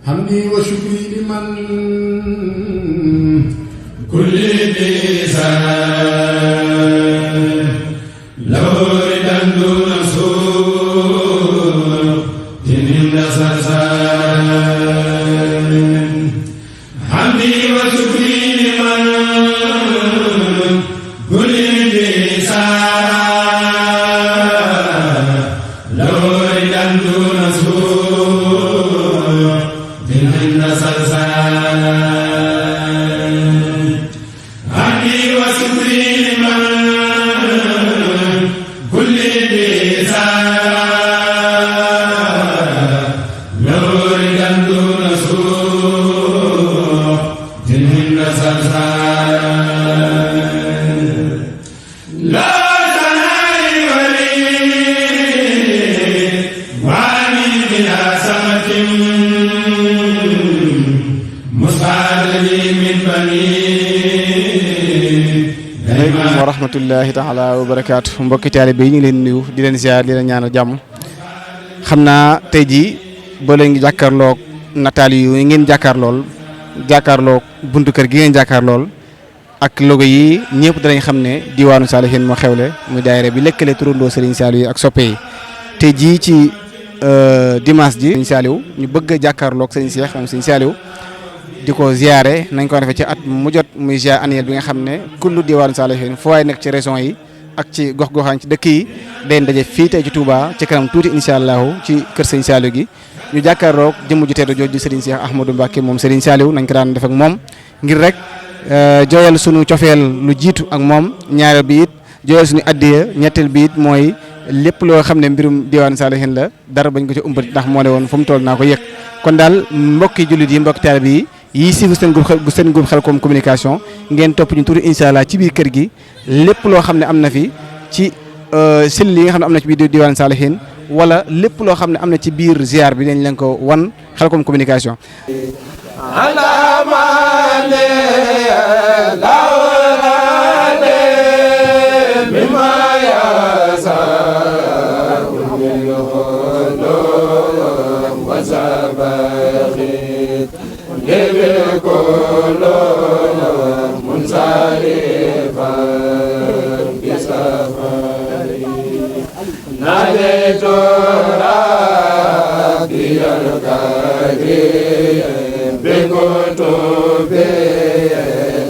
حمدي وشكري لمن كل لسان لو ردا دون سوء جنين سرسان حمدي وشكري لمن كل لسان لو ردا دون سوء جنين سرسان حمدي وشكري لمن كل لسان لو ردا دون سوء جنين سرسان لا تنال ولي وعلي بلا سمة مساعدني من بني aleykum wa rahmatullahi taala wa barakaatu mbokki taalibe yi ñu ngi leen nuyu di leen ziar di leen ñaanal jàmm xam naa tey jii ba leen ngi jàkkaarloog nataal yu ngeen jàkkaarloog buntu kër gi ngeen jàkkaarlool ak logo yi ñëpp danañ xam ne diwaanu Salihine moo xewle muy daayira bi lëkkale turandoo Serigne Saliou yi ak soppe yi tey jii ci dimanche ji Serigne Saliou ñu bëgg a jàkkaarloog Serigne Cheikh moom Serigne Saliou di ko ziare nañ ko defee ci at mu jot muy ziar annuel bi nga xam ne kullu diwaanu Salihine foo waay nekk ci région yi ak ci gox-goxaan ci dëkk yi day ndaje fii tey ci Touba ci kanam tuuti incha allahu ci kër Serigne Saliou gi ñu jàkkaarloog jëmm ju tedd jooju Serigne Cheikh Ahmadou Mbacké moom Serigne Saliou nañ ko daan def ak moom ngir rek jooyal sunu cofeel lu jiitu ak moom ñaareel bi it jooyal suñu addiya ñetteel bi it mooy lépp loo xam ne mbirum diwaanu Salihine la dara bañ ko ci ëmbat ndax moo ne woon fu mu toll naa ko yëg kon daal mbokki jullit yi mbokki taalibe yi yii siifu seen groupe Khelcom communication ngeen topp ñu tuuti incha allah ci biir kër gi lépp loo xam ne am na fi ci cellules yi nga xam ne am na ci biir diwaan Salihine wala lépp loo xam ne am na ci biir ziar bi dañ leen ko wan Khelcom communication. ناديت ربي الكريم بكتبه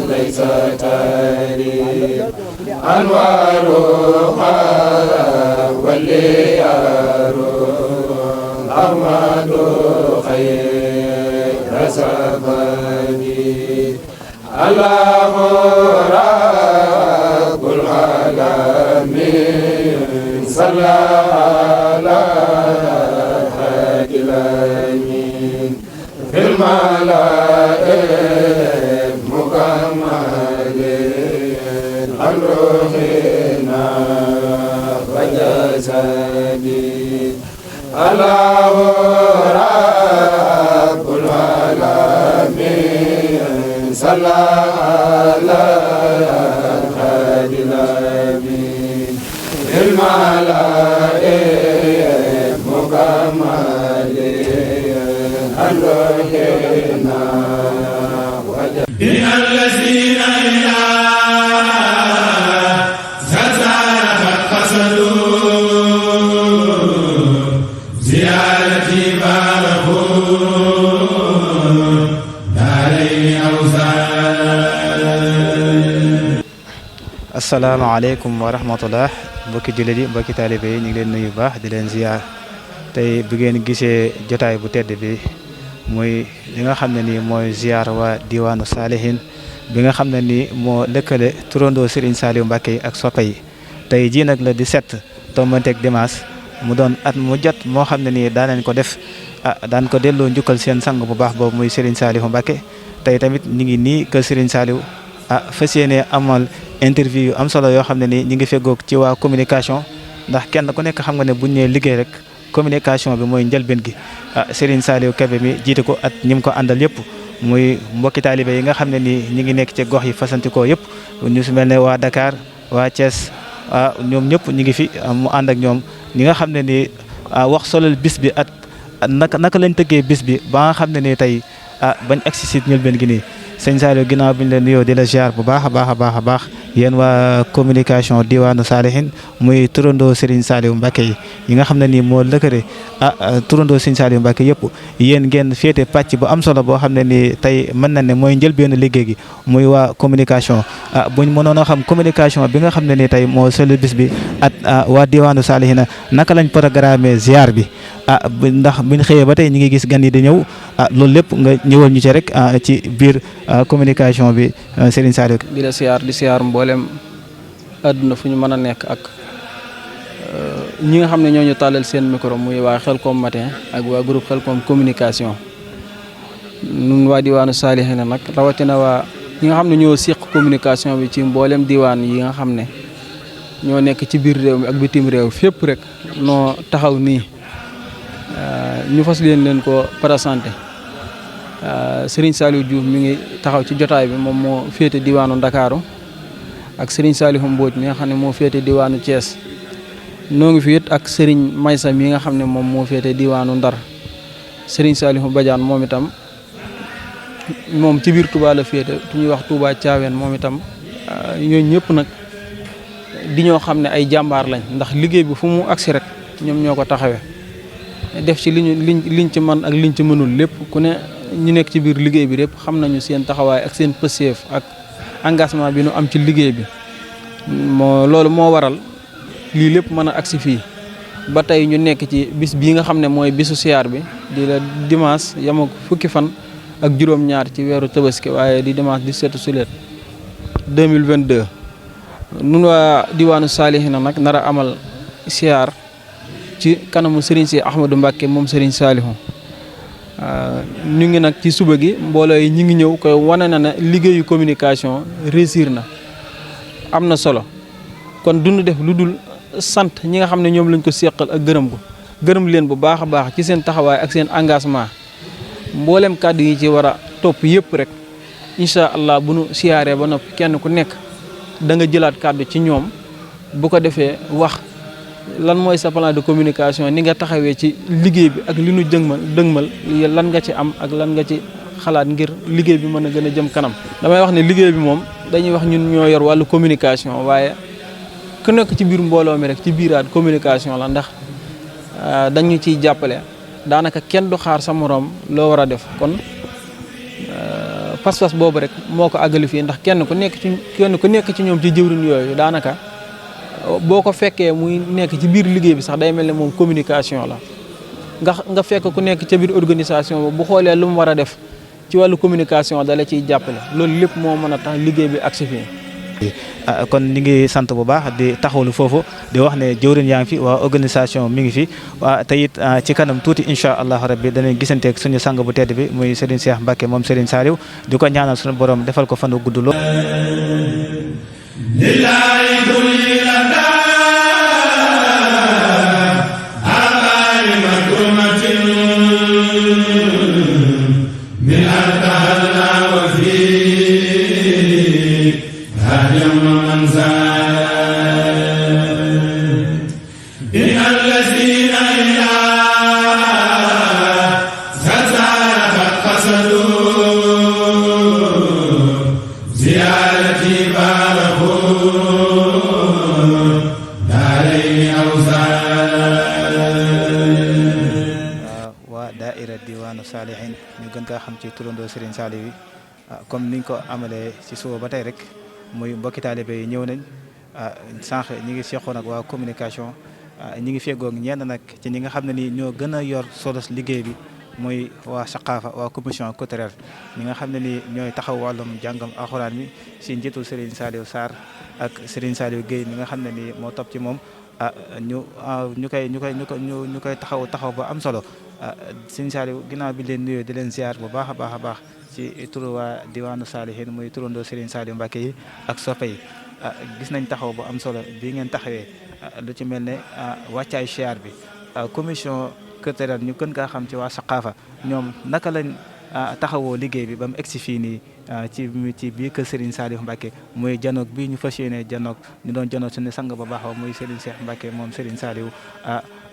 ليس تاريخ أنوارها والليار أحمد خير سببي الله رب العالمين صلى على هادي الأمين في الملائكة مكملين عن روحنا وجسدي الله رب العالمين صلى على هادي الأمين الملائكة مكملين عن روحنا إن الذين إلى زلزال قصدوا زيارتي باركوا دارين أوزان. asalaamaaleykum wa rahmatullah mbokki jullit yi mbokki taalibe yi ñu ngi leen nuyu bu baax di leen ziar tey bu ngeen gisee jotaay bu tedd bi muy li nga xam ne nii mooy ziar waa diwaanu Salihine bi nga xam ne nii moo lëkkale turandoo Serigne Saliou Mbacké ak soppe yi tey jii nag la 17 tombanteeg dimanche mu doon at mu jot moo xam ne nii daan nañ ko def daan ko delloo njukkal seen sang bu baax boobu muy Serigne Saliou Mbacké tey tamit ñu ngi nii kër Serigne Saliou fas yéene amal interview yu am solo yoo xam ne ni ñi ngi feggoog ci waa communication ndax kenn ku nekk xam nga ne buñ ñee liggéey rek communication bi mooy njëlbeen gi Serigne Saliou Kébé mi jiite ko at ñi mu ko àndal yëpp muy mbokki taalibe yi nga xam ne ni ñi ngi nekk ci gox yi fasantikoo yëpp ñu su mel ne waa Dakar waa Thiès ñoom ñëpp ñi ngi fi mu ànd ak ñoom ñi nga xam ne ni wax solal bis bi at naka lañ tëggee bis bi ba nga xam ne ni tey bañ agsi si njëlbeen gi nii sëñ Saliou ginnaaw bi ñu leen nuyoo di la ziar bu baax a baax yéen waa communication diwaanu Saalihin muy turandoo Serigne Saliou Mbacké yi nga xam ne nii moo lëkkale turandoo Serigne Saliou Mbacké yëpp yéen ngeen féete pàcc bu am solo boo xam ne nii tey mën na ne mooy njëlbeenu liggéey gi muy waa communication buñ mënoon a xam communication bi nga xam ne nii tey moo selu bis bi at waa diwaanu Saalihin naka lañ programme ziar bi ndax buñ xëyee ba tey ñu ngi gis gan yi di ñëw loolu lépp nga ñëwal ñu ci rek ci biir communication bi Serigne Saliou. di la di siyaar mboolem àdduna fu ñu mën a nekk ak ñi nga xam ne ñoo ñu tàllal seen micro muy waa Khelcom matin ak waa groupe Khelcom communication nun waa diwaanu Saalihin nag rawatina waa ñi nga xam ne ñoo siq communication bi ci mboolem diwaan yi nga xam ne ñoo nekk ci biir réew mi ak bitim réew fépp rek noo taxaw nii ñu fas leen ko présenté Serigne Saliou Diouf mi ngi taxaw ci jotaay bi moom moo féete diwaanu Ndakaaru ak Serigne Saliou Mbodj mi nga xam ne moo féete diwaanu Thiès noo ngi fi it ak Serigne Maysa mi nga xam ne moom moo féete diwaanu Ndar Serigne Saliou Badiane moom itam moom ci biir Touba la féete tu ñuy wax Touba Thiawène moom itam ñooñu ñëpp nag di ñoo xam ne ay jàmbaar lañ ndax liggéey bi fu mu agsi rek ñoom ñoo ko taxawee def ci liñ ci man ak liñ ci mënul lépp ku ne ñu nekk ci biir liggéey bi lépp xam nañu seen taxawaay ak seen pëseef ak engagement bi nu am ci liggéey bi loolu moo waral lii lépp mën a agsi fii ba tey ñu nekk ci bis bii nga xam ne mooy bisu siyaar bi di la dimanche yam ak fukki fan ak juróom-ñaar ci weeru Tabaski waaye di dimanche 17 Sulet 2022 nun waa diwaanu Saalihin nag nar a amal siyaar ci kanamu Serigne si Ahmadou Mbacké moom Serigne Saliou ñu ngi nag ci suba gi mbooloo yi ñu ngi ñëw koy wane na ne liggéeyu communication réussir na am na solo kon duñu def lu dul sant ñi nga xam ne ñoom lañ ko seqal ak gërëm leen bu baax a baax ci seen taxawaay ak seen engagement mboolem kàddu yi ci war a topp yëpp rek incha allah bu nu siyaaree ba noppi kenn ku nekk da nga jëlaat kàddu ci ñoom bu ko defee wax lan mooy sa plan de communication ni nga taxawee ci liggéey bi ak li nu dëgmal lan nga ci am ak lan nga ci xalaat ngir liggéey bi mën a gën a jëm kanam. damay wax ne liggéey bi moom dañuy wax ñun ñoo yor wàllu communication waaye ku nekk ci biir mbooloo mi rek ci biiraat communication la ndax dañu ciy jàppale daanaka kenn du xaar sa moroom loo war a def kon pas-pas boobu rek moo ko àggali fii ndax kenn ku nekk ci ñoom ci jëwriñ yooyu daanaka. boo ko fekkee muy nekk ci biir liggéey bi sax day mel ne moom communication la nga fekk ku nekk ca biir organisation bu xoolee lu mu war a def ci wàllu communication dala ciy jàppale loolu lépp moo mën a tax liggéey bi agsi fii. kon ñu ngi sant bu baax di taxawlu foofu di wax ne jëwriñ yaa ngi fi waa organisation mi ngi fi waa te it ci kanam tuuti incha allahu rabbi danañ gisanteeg suñu sang bu tedd bi muy Serigne Cheikh Mbacké moom Serigne Saliou di ko ñaanal suñu borom defal ko fan wu gudd lool. Saalihin ñu gën kaa xam ci turandoo Serigne Saliou yi comme niñ ko amalee ci suba ba tey rek muy mbokki taalibe yi ñëw nañ sànq ñi ngi seqoon ak waa communication ñi ngi feggoog ñenn nag ci ñi nga xam ne nii ñoo gën a yor solos liggéey bi muy waa saqaafa waa commission culturelle ñi nga xam ne nii ñooy taxaw wàllum jàngam alxuraan mi si njiitul Serigne Saliou Sarr ak Serigne Saliou Guèye mi nga xam ne nii moo topp ci moom ñu koy taxaw ba am solo Serigne Saliou ginnaaw bi leen nuyoo di leen ziar bu baax a baax ci turu waa diwaanu Saalihin muy turandoo Serigne Saliou Mbacké yi ak soppe yi gis nañ taxaw bu am solo bii ngeen taxawee lu ci mel ne wàccaay ziar bi commission culturelle ñu gën kaa xam ci waa saqaafa ñoom naka lañ taxawoo liggéey bi ba mu egsi fii nii ci biir kër Serigne Saliou Mbacké muy janoog bii ñu fas yéene janoog ñu doon janoog suñu sang ba baax muy Serigne Cheikh Mbacké moom Serigne Saliou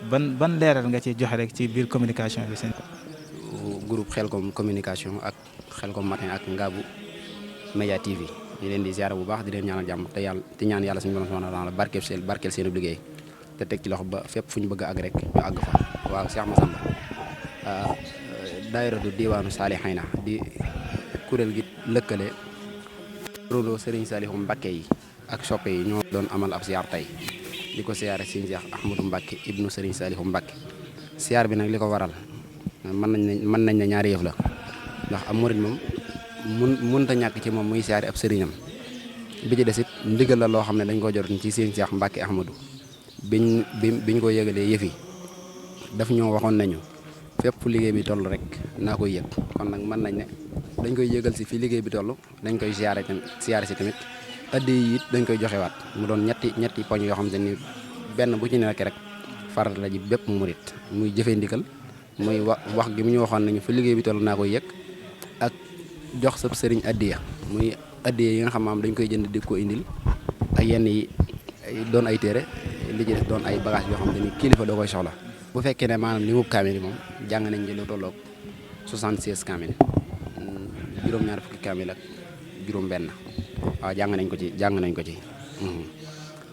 ban leeral nga ci joxe rek ci biir communication bi seen. groupe Khelcom communication ak Khelcom matin ak Ngabou Média TV di leen di ziar bu baax di leen ñaanal jàmm te ñaan yàlla suñu borom subhanahu wa ta'ala barkeel seen liggéey te teg ci loxo ba fépp fu ñu bëgg a àgg rek ñu àgg fa. waaw Cheikh Massamba daayiratu diwaanu Salihayna di kuréel gi lëkkale rolo Serigne Saliou Mbacké yi ak soppe yi ñoo doon amal ab ziar tey di ko siyaare Serigne Cheikh Ahmadou Mbacké ibnu Serigne Saliou Mbacké siyaar bi nag li ko waral mën nañ ne ñaari yëf la ndax am murid moom mënta ñàkk ci moom muy siyaare ab sëriñam bi ci des it ndigal la loo xam ne dañ ko jot ci Serigne Cheikh Mbacké Ahmadou biñ ko yëgalee yëf yi daf ñoo waxoon nañu fépp fu liggéey bi toll rek naa koy yëg kon nag mën nañ ne dañ koy yëgal si fii liggéey bi toll dañ koy siyaare si tamit addi yi it dañ koy joxewaat mu doon ñetti poñ yoo xam ne ni benn bu ci nekk rek farata la ji bépp murit muy jëfee ndigal muy wax gi mu ñu waxoon nañu fi liggéey bi toll naa koy yëg ak jox sab sëriñ addiya muy addiya yi nga xam maam dañ koy jënd di ko indil ak yenn yi doon ay téere li ci def doon ay bagage yoo xam ne ni kilifa doo koy soxla bu fekkee ne maanaam li mu kaamil yi moom jàng nañ ci lu tolloog 76 kaamil juróom-ñaar fukki kaamil ak juróom-benn waaw jàng nañ ko ci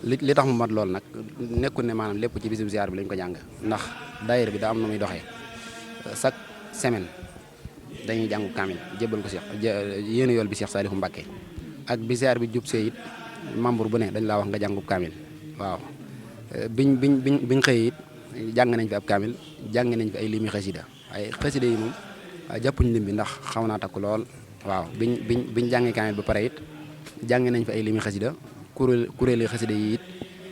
li tax mu mat loolu nag nekkul ne maanaam lépp ci bisub ziar bi lañ ko jàng ndax daayira bi daa am na muy doxee chaque semaine dañuy jàngu kaamil jébbal ko Cheikh yéen yool bi Cheikh Saliou Mbacké ak bi ziar bi jub see it membre bu ne dañ laa wax nga jàngu kaamil waaw biñ xëyee it jàng nañ fi ab kaamil jàng nañ fi ay limi xasida ay xasida yi moom jàppuñ lim bi ndax xaw naa takku lool waaw biñ jàngee kaamil ba pare it jàng nañ fi ay limi xasida kuréeli xasida yi it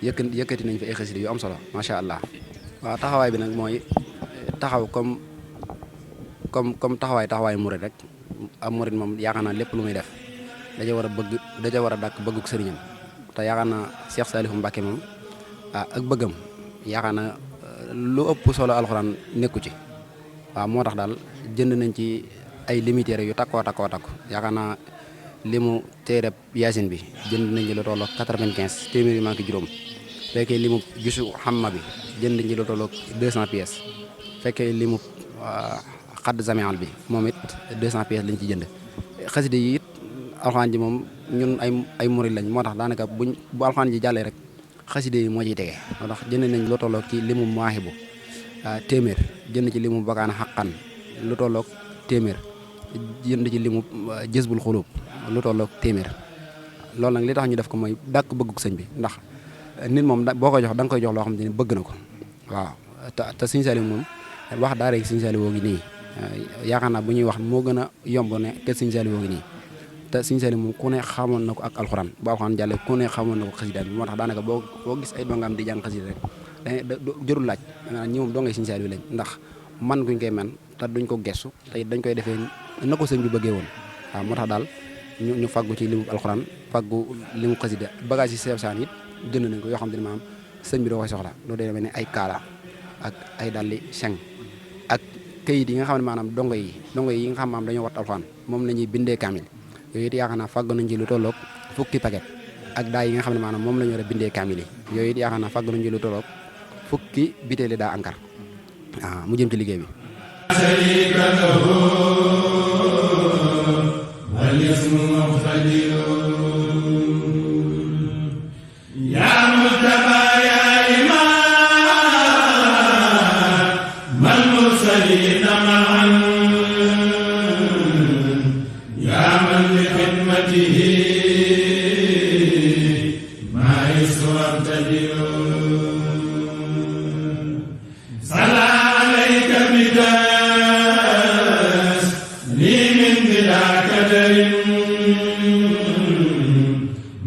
yëkkati nañ fi ay xasida yu am solo macha allah. waaw taxawaay bi nag mooy taxaw comme taxawaay murid rek am murid moom yaakaar naa lépp lu muy def daja war a dàkk bëgguk sëriñam te yaakaar naa Cheikh Saliou Mbacké moom ak bëggam yaakaar naa lu ëpp solo alxuraan nekku ci waaw moo tax daal jënd nañ ci ay limitaire yu takkoo yaakaar naa limu téereb yaasin bi jënd nañ ci lu tolloog 95 téeméeri manqué juróom fekkee limu gisu xamma bi jënd nañ ci lu tolloog 200 pièces fekkee limu xadd zameal bi moom it 200 pièces lañ ci jënd xasida yi it alxuraan ji moom ñun ay murid lañ moo tax daanaka bu alxuraan ji jàllee rek xasida yi moo ciy tege moo tax jënd nañ lu tolloog ci limu maahibu téeméer jënd ci limu bakaana xaqan lu tolloog téeméer jënd ci limu jësbul xulub lu tolloog téeméer loolu nag li tax ñu def ko mooy dàkk bëgguk sëñ bi ndax nit moom boo koy jox da nga koy jox loo xam ne bëgg na ko waaw te Sëñ Saliou moom wax daara Sëñ Saliou woo ngi nii yaakaar naa bu ñuy wax moo gën a yomb ne te Sëñ Saliou woo ngi nii te Sëñ Saliou moom ku ne xamoon na ko ak alxuraan bu alxuraan jàllee ku ne xamoon na ko xasida bi moo tax daanaka boo gis ay dongaam di jàng xasida rek jërul laaj danga ñi moom dongay Sëñ Saliou lañ ndax man guñ koy man te duñ ko gestu te dañ koy defee na ko sëñ bi bëggee woon waaw moo tax daal ñu faggu ci limu alxuraan faggu limu xasida bagage yi seef saan it jënd nañ ko yoo xam ne maanaam sëñ bi doo koy soxla loolu day demee ne ay kaala ak ay dalli seng ak kayit yi nga xam ne maanaam dongo yi nga xam maanaam dañoo wat alxuraan moom la ñuy bindee kaamil yooyu it yaakaar naa faggu nañ ci lu tolloog fukki paquet ak daay yi nga xam ne maanaam moom la ñu war a bindee kaamil yi yooyu it yaakaar naa faggu nañ ci lu tolloog fukki bitéeli daa ankar waaw mu jëm ci liggéey bi والاسم مقتدر يا مجتبى يا إمام المرسلين معا يا من لخدمته ما يسوى صلى عليك بتسليم بلا كدر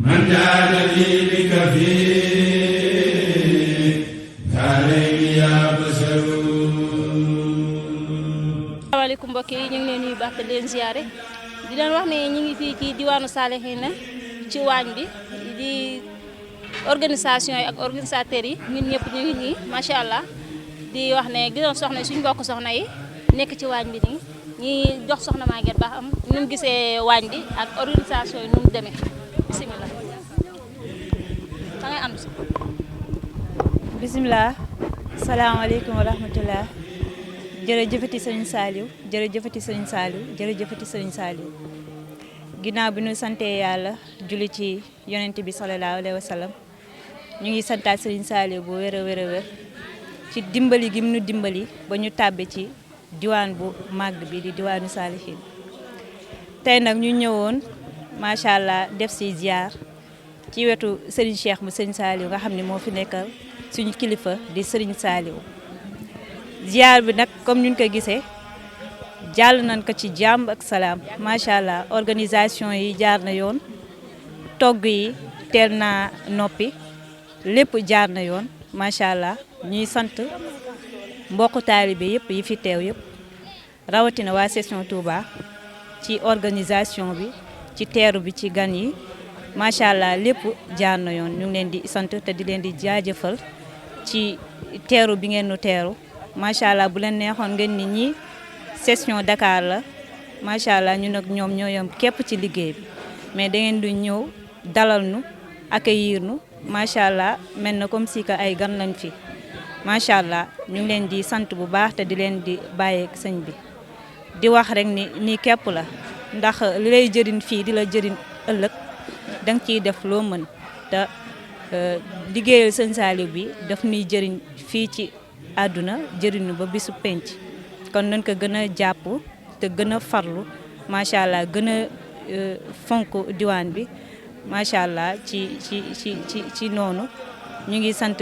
من جاد لي بك في دارين يا بشر. asalaamaaleykum mbokk yi ñu ngi leen nuyu baax te leen ziare di leen wax ne ñu ngi fii ci diwaanu Salihayna ci waañ bi di organisation yi ak organisateurs yi ñun ñëpp ñu ngi nii macha allah di wax ne gisoon soxna suñu mbokk soxna yi nekk ci waañ bi nii ñi jox soxna Maguette baax am nu mu gisee waañ bi ak organisation yi nu mu demee bisimilah da ngay ànd si. bisimilah salaamaaleykum wa rahmatulah jërëjëfati sëriñ Saliou jërëjëfati sëriñ Saliou jërëjëfati sëriñ Saliou ginnaaw bi ñu santee yàlla julli ci yonent bi salallaahu alayhi wa sallam ñu ngi santaat sëriñ Saliou bu wér a wér ci dimbali gi mu nu dimbali ba ñu tàbbi ci diwaan bu màgg bi di diwaanu Saalihiin tey nag ñu ñëwoon macha allah def si ziar ci wetu sëriñ Cheikh mu sëriñ Saliou nga xam ne moo fi nekkal suñu kilifa di sëriñ Saliou ziar bi nag comme ñu ko gisee jàll nañ ko ci jàmm ak salaam macha allah organisation yi jaar na yoon togg yi teel naa noppi lépp jaar na yoon macha allah ñuy sant mbokku taalibe yëpp yi fi teew yëpp rawatina waa Session Touba ci organisation bi ci teeru bi ci gan yi macha allah lépp jaar na yoon ñu ngi leen di sant te di leen di jaajëfal ci teeru bi ngeen nu teeru macha allah bu leen neexoon ngeen ni ñi Session Dakar la macha allah ñun ak ñoom ñoo yem képp ci liggéey bi mais da ngeen di ñëw dalal nu accueillir nu macha allah mel na comme si que ay gan lañ fi macha allah ñu ngi leen di sant bu baax te di leen di bàyyeeg sëñ bi di wax rek ni nii képp la ndax li lay jëriñ fii di la jëriñ ëllëg danga ciy def loo mën te liggéeyal sëñ Saliou bi daf ñuy jëriñ fii ci àdduna jëriñu ba bisu penc kon nañ ko gën a jàpp te gën a farlu macha allah gën a fonk diwaan bi macha allah ci noonu ñu ngi sant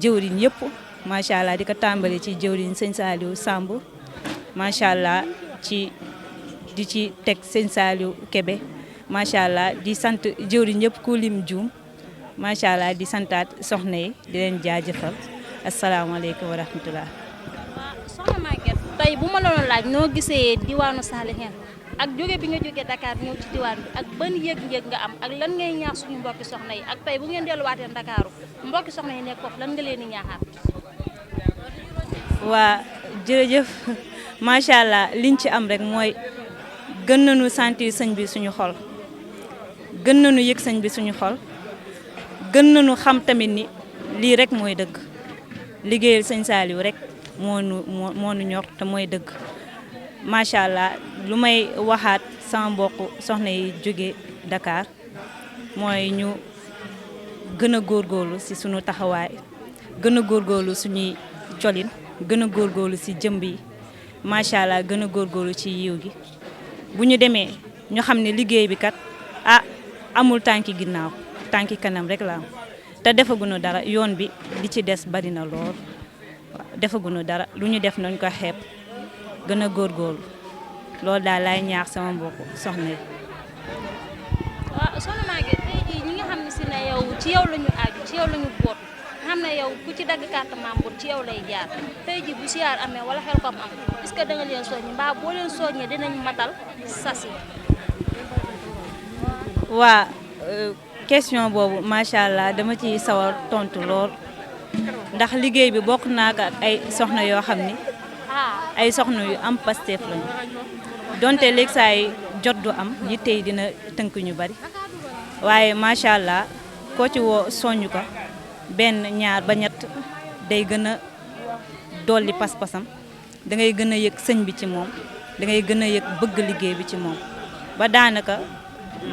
jëwriñ yëpp macha allah di ko tàmbali ci jëwriñ sëñ Saliou Samb macha allah di ci teg sëñ Saliou Kébé macha allah di sant jëwriñ yëpp ku lim juum macha allah di santaat soxna yi di leen jaajëfal asalaamaaleykum wa rahmatulah. soxna Maguette tey bu ma la doon laaj noo gisee diwaanu Saalihiin ak jóge bi nga jógee Dakar ñëw ci diwaan bi ak ban yëg-yëg nga am ak lan ngay ñaax suñu mbokki soxna yi ak tey bu ngeen delluwaatee Ndakaaru mbokki soxna yi nekk foofu lan nga leen di ñaaxaat. waa jërëjëf macha allah liñ ci am rek mooy gën nañu sentir sëñ bi suñu xol gën nañu yëg sëñ bi suñu xol gën nañu xam tamit ni lii rek mooy dëgg liggéeyal sëñ Saliou rek moo nu ñor te mooy dëgg macha allah lu may waxaat sama mbokk soxna yi jóge Dakar mooy ñu gën a góorgóorlu ci suñu taxawaay gën a góorgóorlu suñuy colin gën a góorgóorlu ci jëmb yi macha allah gën a góorgóorlu ci yiw gi bu ñu demee ñu xam ne liggéey bi kat amul tànki ginnaaw tànki kanam rek la am te defaguñu dara yoon bi li ci des bari na lool defaguñu dara lu ñu def nañ ko xeeb gën a góorgóorlu loolu daal laay ñaax sama mbokku soxna yi. waaw soxna Maguette tey jii ñi nga xam ne si ne yow ci yow la ñu aaju ci yow la ñu boot nga xam ne yow ku ci dagg carte membre ci yow lay jaar tey jii bu siyaar amee wala xel kom am est-ce que da nga leen soññi mbaa boo leen soññee dinañ matal sas yi. waa question boobu macha allah dama ci sawar tontu lool ndax liggéey bi bokk naa ko ak ay soxna yoo xam ni ay soxna yu am Pastef lañu donte léegi saa yi jot du am yitte yi dina tënk ñu bari waaye macha allah koo ci woo soññ ko benn ñaar ba ñett day gën a dolli pas-pasam da ngay gën a yëg sëñ bi ci moom da ngay gën a yëg bëgg liggéey bi ci moom ba daanaka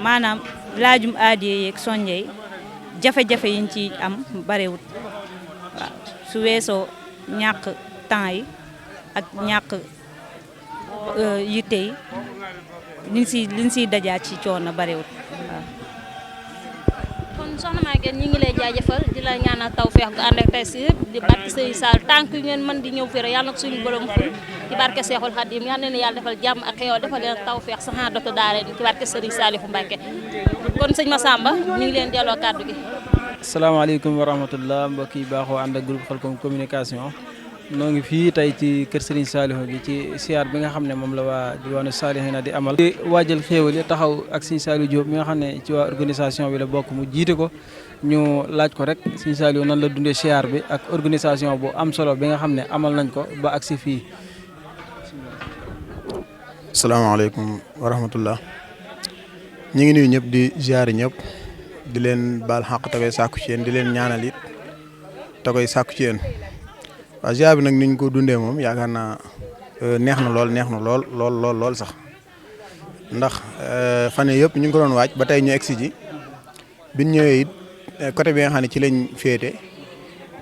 maanaam laajum aadiye yeeg soññee jafe-jafe yiñ ci am barewut waaw su weesoo ñàkk temps yi ak ñàkk yitte yi liñ siy dajaat ci coono barewut waaw. kon soxna Maguette ñi ngi lay jaajëfal di la ñaanal tawfeex gu ànd ak tey si di barke Sëriñ Sall tànk yu ngeen mën di ñëw fii rek yàlla na ko suñu borom ful ci barke Seexul Xadim yal na leen yàlla defal jàmm ak xéewal defal leen tawfeex saxaar dootu daare ci barke Sëriñ Saliou Mbacké kon sëñ Massamba ñu ngi leen delloo kàddu gi. asalaamaaleykum wa rahmatullah mbokk yi baaxoo ànd ak groupe Khelcom communication noo ngi fii tey ci kër Serigne Saliou gi ci siyaar bi nga xam ne moom la waa diwaanu Saalihiin di amal di waajal xéewal yi taxaw ak Serigne Saliou Diop mi nga xam ne ci waa organisation bi la bokk mu jiite ko ñu laaj ko rek Serigne Saliou nan la dundee siyaar bi ak organisation bu am solo bi nga xam ne amal nañ ko ba agsi fii. asalaamaaleykum wa rahmatullah ñu ngi nuyu ñëpp di ziar ñëpp di leen baal xaq te koy sàkku ci yéen di leen ñaanal it te koy sàkku ci yéen waaw ziar bi nag niñ ko dundee moom yaakaar naa neex na lool sax ndax fan yii yëpp ñu ngi ko doon waaj ba tey ñu egsi ji biñ ñëwee it côté bi nga xam ne ci lañ féete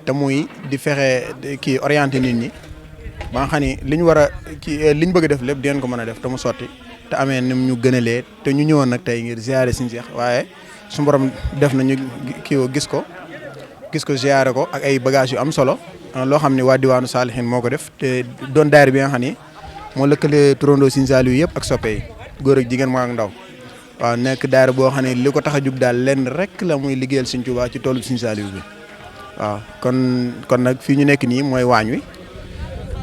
te muy di fexe kii orienté nit ñi ba nga xam ni liñ war a kii liñ bëgg a def lépp di ngeen ko mën a def te mu sotti te amee ni ñu gënalee te ñu ñëwoon nag tey ngir ziare Sëriñ Seex waaye suñu borom def na ñu kii gis ko ziare ko ak ay bagages yu am solo loo xam ne waa diwaanu Saalihin moo ko def te doon daayira bi nga xam ni moo lëkkale turandoo Sëriñ Saaliw yëpp ak soppe yi góor ak jigéen moo ak ndaw waaw nekk daayira boo xam ne li ko tax a jug daal lenn rek la muy liggéeyal Sëriñ Tuubaa ci toolu Sëriñ Saaliw bi waaw kon nag fii ñu nekk nii mooy waañ wi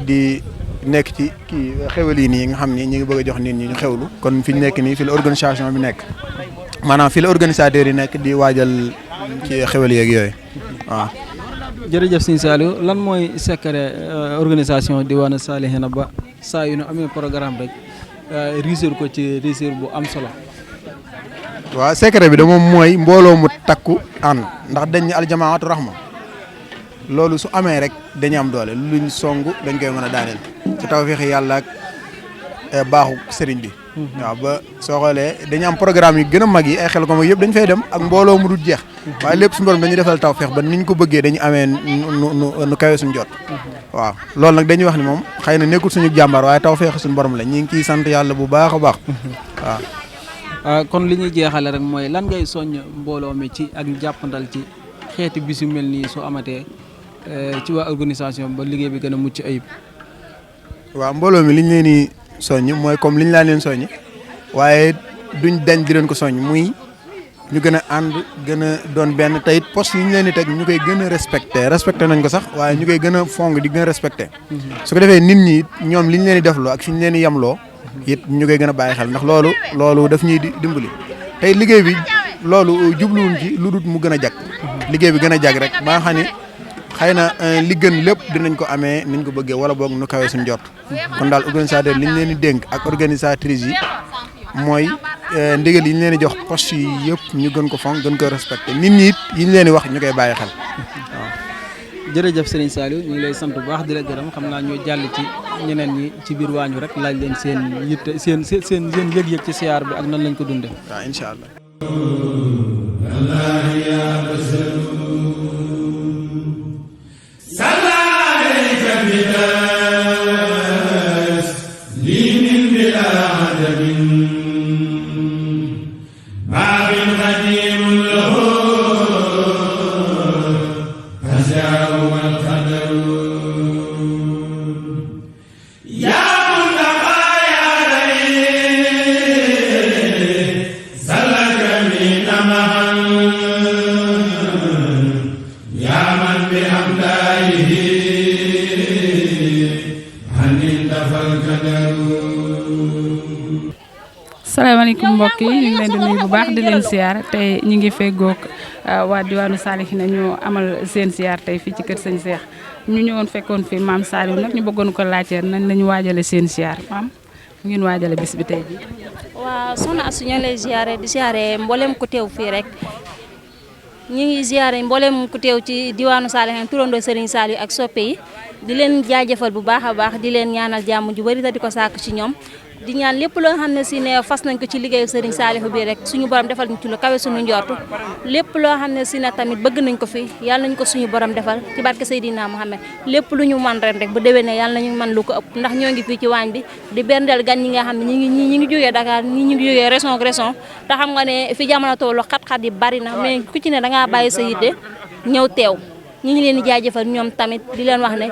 di nekk ci kii xewal yi nii nga xam ni ñu ngi bëgg a jox nit ñi ñu xewlu kon fi ñu nekk nii fi la organisation bi nekk maanaam fi la organisateurs yi nekk di waajal ci xewal yeeg yooyu waaw. jërëjëf Sëriñ Saliou lan mooy secret organisation Diwaanu Salihina ba saa yu ñu amee programme rek réussir ko ci réussir bu am solo. waaw secret bi de moom mooy mbooloo mu takku ànd ndax dañ ne aljamaatu rahma loolu su amee rek dañu am doole luñ song dañ koy mën a daaneel ci tawfeexi yàlla ak baaxu sëriñ bi. waaw ba soo xoolee dañu am programme yu gën a mag yi ay xel ko mag yëpp dañ fay dem ak mbooloo mu dul jeex. waaye lépp suñu borom dañuy defal tawfeex ba niñ ko bëggee dañu amee nu kawe suñu jot. waaw loolu nag dañuy wax ni moom xëy na nekkul suñu jàmbaar waaye tawfeex suñu borom la ñu ngi ciy sant yàlla bu baax a baax waaw. kon li ñuy jeexale rek mooy lan ngay soññ mbooloo mi ci ak jàppandal ci xeeti bis yu mel nii soo amatee ci waa organisation ba liggéey bi gën a mucc ayib. waaw mbooloo mi liñ leen di soññ mooy comme liñ laa leen soññ waaye duñ dañ di leen ko soññ muy ñu gën a ànd gën a doon benn te it poste yi ñu leen di teg ñu koy gën a respecté nañ ko sax waaye ñu koy gën a fonk di gën a respecté su ko defee nit ñi ñoom liñ leen di defloo ak fi ñu leen di yemloo it ñu koy gën a bàyyi xel ndax loolu daf ñuy dimbali tey liggéey bi loolu jubluwuñ ci lu dul mu gën a jag liggéey bi gën a jag rek ba nga xam ni xëy na li gën lépp dinañ ko amee niñ ko bëggee wala boog nu kawee suñ jot kon daal organisateur liñ leen di dénk ak organisatrice yi mooy ndigal yi ñu leen di jox poste yi yëpp ñu gën ko fonk gën ko respecté nit ñi it yi ñu leen di wax ñu koy bàyyi xel waaw. jërëjëf Serigne Saliou ñu ngi lay sant bu baax di la gërëm xam naa ñoo jàll ci ñeneen ñi ci biir waañu rek laaj leen seen yitte seen yëg-yëg ci siyaar bi ak nan lañ ko dundee. waaw incha allah. salaamaaleykum mbokk yi ñu ngi leen di nuyu bu baax di leen siyaar tey ñu ngi feggoog waa diwaanu Salihina ñu amal seen siyaar tey fii ci kër sëñ Seex ñu ñëwoon fekkoon fi maam Saliou nag ñu bëggoon ko laajte nañ lañu waajale seen siyaar maam fu ngeen waajale bis bi tey ji waaw soxna Astou ñu lay ziare di ziare mboolem ku teew fii rek ñu ngi ziare mboolem ku teew ci diwaanu Salihina turandoo Serigne Saliou ak soppe yi di leen jaajëfal bu baax a baax di leen ñaanal jàmm ju bari te di ko sàkk ci ñoom di ñaan lépp loo xam ne si ne fas nañ ko ci liggéeyu Serigne Saliou bi rek suñu borom defal ñu ci lu kawe suñu njortu lépp loo xam ne si ne tamit bëgg nañ ko fi yàlla nañ ko suñu borom defal ci barke Seydina Mohamed lépp lu ñu man ren rek bu déwénee yàlla nañu man lu ko ëpp ndax ñoo ngi fii ci waañ bi di berndeel gan ñi nga xam ne ñi ngi jógee Dakar ñi ngi jógee région ak région te xam nga ne fi jamono tollu xat-xat yi bari na mais ku ci ne dangaa bàyyi sa yitte ñëw teew ñi ngi leen di jaajëfal ñoom tamit di leen wax ne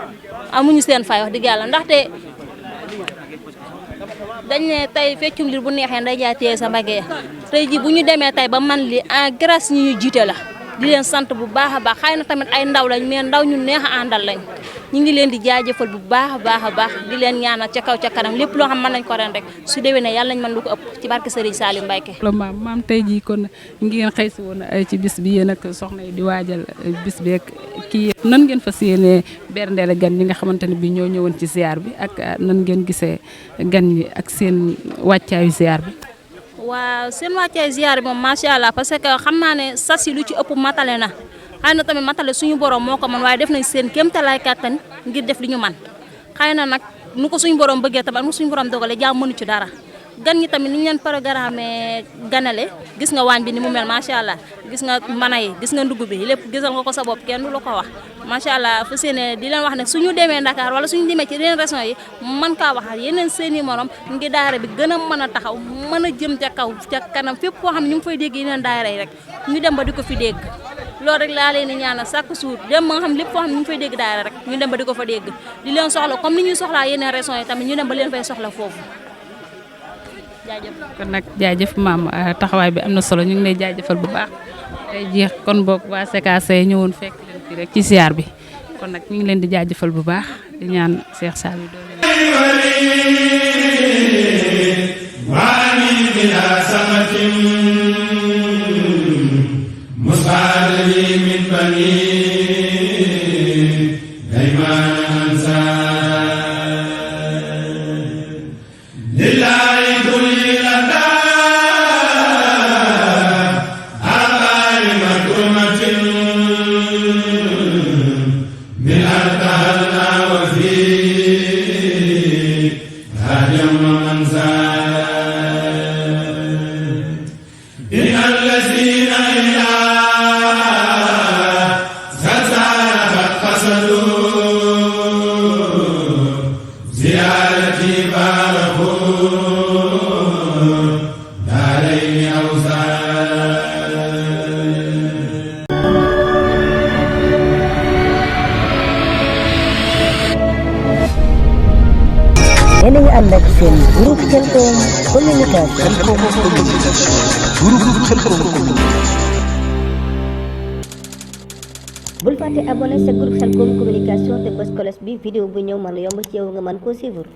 amuñu seen fay wax dëgg yàlla ndaxte dañ ne tey feccum liir bu neexee nday jaay téye sa mbagee tey ji bu ñu demee tey ba man li en grâce ñi ñu jiite la di leen sant bu baax a baax xëy na tamit ay ndaw lañ mais ndaw ñu neex a àndal lañ ñu ngi leen di jaajëfal bu baax a baax di leen ñaanal ca kaw ca kanam lépp loo xam mën nañ ko ren rek su déwénee yàlla nañ mën lu ko ëpp ci barke Serigne Saliou Mbacké maam tey jii kon ngeen xëy si woon ci bis bi yéen ak soxna yi di waajal bis bi ak kii nan ngeen fas yéenee berndeel gan ñi nga xamante ne bi ñoo ñëwoon ci ziar bi ak nan ngeen gisee gan ñi ak seen wàccaayu ziar bi waaw seen wàccaayu ziar bi moom macha allah parce que xam naa ne sas yi lu ci ëpp matale na xëy na tamit matale suñu borom moo ko mën waaye def nañ seen kéemtalaay kàttan ngir def li ñu man xëy na nag nu ko suñu borom bëggee tamit nu suñu borom dogale jaam mënu ci dara gan ñi tamit ni ñu leen programme ganale gis nga waañ bi ni mu mel macha allah gis nga mana yi gis nga ndugg bi lépp gisal nga ko sa bopp kenn du la ko wax macha allah fa seene di leen wax ne suñu demee Dakar wala suñu demee ci yeneen régions yi man kaa waxal yeneen seeni morom ngi daara bi gën a mën a taxaw mën a jëm ca kaw ca kanam fépp koo xam ne ñu ngi fay dégg yeneen daara yi rek ñu dem ba di ko fi dégg loolu rek laa leen di ñaanal chaque jour dem ba nga xam lépp foo xam ne ñu ngi fay dégg daara rek ñu dem ba di ko fa dégg di leen soxla comme ni ñuy soxlaa yeneen régions yi tamit ñu dem ba leen fay soxla foofu jaajëf. kon nag jaajëf maam taxawaay bi am na solo ñu ngi lay jaajëfal bu baax tey jeex kon boog waa CKC ñëwoon fekk leen fii rek ci siyaar bi kon nag ñu ngi leen di jaajëfal bu baax di ñaan Cheikh Saliou yéen a ngi ànd ak seen groupe Khelcom communication. groupe Khelcom communication. bul fàtte abonné sa groupe Khelcom communication te bës cloche bi vidéo bu ñëw mën a yomb ci yow nga mën koo suivre.